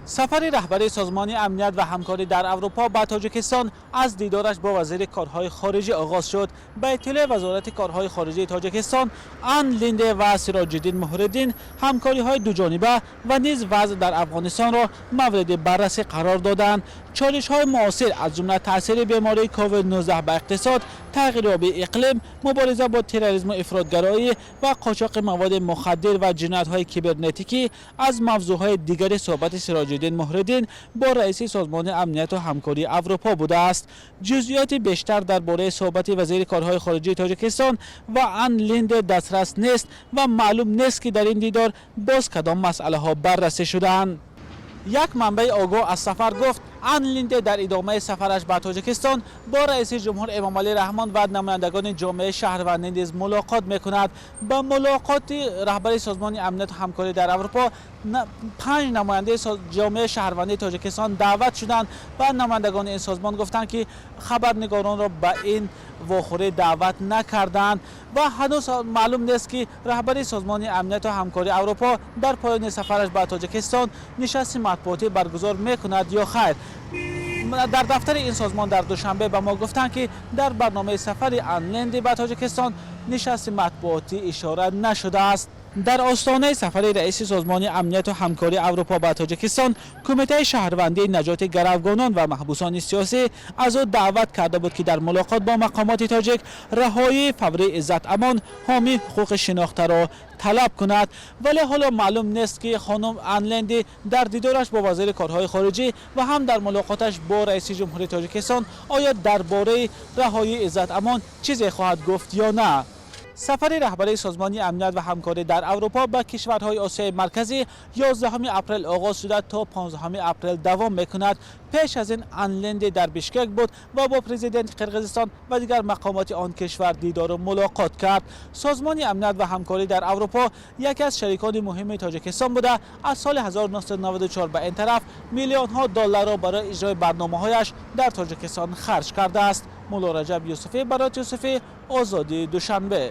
Сафари раҳбари Созмони амният ва ҳамкорӣ дар Аврупо ба Тоҷикистон аз дидораш бо вазири корҳои хориҷӣ оғоз шуд. Ба иттилои Вазорати корҳои хориҷии Тоҷикистон, Ан Линде ва Сироҷиддин Муҳриддин ҳамкориҳои дуҷониба ва низ вазъ дар Афғонистонро мавриди баррасӣ қарор доданд. Чолишҳои муосир, аз ҷумла таъсири бемории COVID-19 ба иқтисод, тағйирёбии иқлим, мубориза бо терроризму ифротгароӣ ва қочоқи маводи мухаддир ва ҷиноятҳои кибернетикӣ аз мавзӯъҳои дигари суҳбати Сироҷиддин Муҳриддин бо раиси Созмони амнияту ҳамкории Аврупо будааст. Ҷузъиёти бештар дар бораи суҳбати вазири корҳои хориҷии Тоҷикистон ва Ан Линде дастрас нест ва маълум нест, ки дар ин дидор боз кадом масъалаҳо баррасӣ шудаанд. Як манбаи огоҳ аз сафар гуфт, Ан Линде дар идомаи сафараш ба Тоҷикистон бо раиси ҷумҳур Эмомалӣ Раҳмон ва намояндагони ҷомеаи шаҳрвандӣ низ мулоқот мекунад. Ба мулоқоти раҳбари Созмони амнияту ҳамкорӣ дар Аврупо панҷ намояндаи ҷомеаи шаҳрвандии Тоҷикистон даъват шуданд ва намояндагони ин созмон гуфтанд, ки хабарнигоронро ба ин вохӯрӣ даъват накарданд ва ҳанӯз маълум нест, ки раҳбари Созмони амнияту ҳамкории Аврупо дар поёни сафараш ба Тоҷикистон нишасти матбуотӣ баргузор мекунад ё хайр. Дар дафтари ин созмон дар Душанбе ба мо гуфтанд, ки дар барномаи сафари Ан Линде ба Тоҷикистон нишасти матбуотӣ ишора нашудааст. Дар остонаи сафари раиси Созмони амнияту ҳамкории Аврупо ба Тоҷикистон, Кумитаи шаҳрвандии наҷоти гаравгонон ва маҳбусони сиёсӣ аз ӯ даъват карда буд, ки дар мулоқот бо мақомоти тоҷик раҳоии фаврии Иззат Амон, ҳомии ҳуқуқи шинохтаро талаб кунад. Вале ҳоло маълум нест, ки хонум Ан Линде дар дидораш бо вазири корҳои хориҷӣ ва ҳам дар мулоқоташ бо раиси ҷумҳурии Тоҷикистон оё дар бораи раҳоии Иззат Амон чизе хоҳад гуфт ё на. Сафари раҳбарии Созмони амният ва ҳамкорӣ дар Аврупо ба кишварҳои Осиёи Марказӣ 11 апрел оғоз шуда, то 15 апрел давом мекунад. Пеш аз ин Ан Линде дар Бишкек буд ва бо президенти Қирғизистон ва дигар мақомоти он кишвар дидору мулоқот кард. Созмони амният ва ҳамкорӣ дар Аврупо яке аз шарикони муҳими Тоҷикистон буда, аз соли 1994 ба ин тараф миллионҳо долларро барои иҷрои барномаҳояш дар Тоҷикистон харҷ кардааст. Мулло Раҷаб Юсуфӣ, Барот Юсуфӣ, Озодӣ, Душанбе.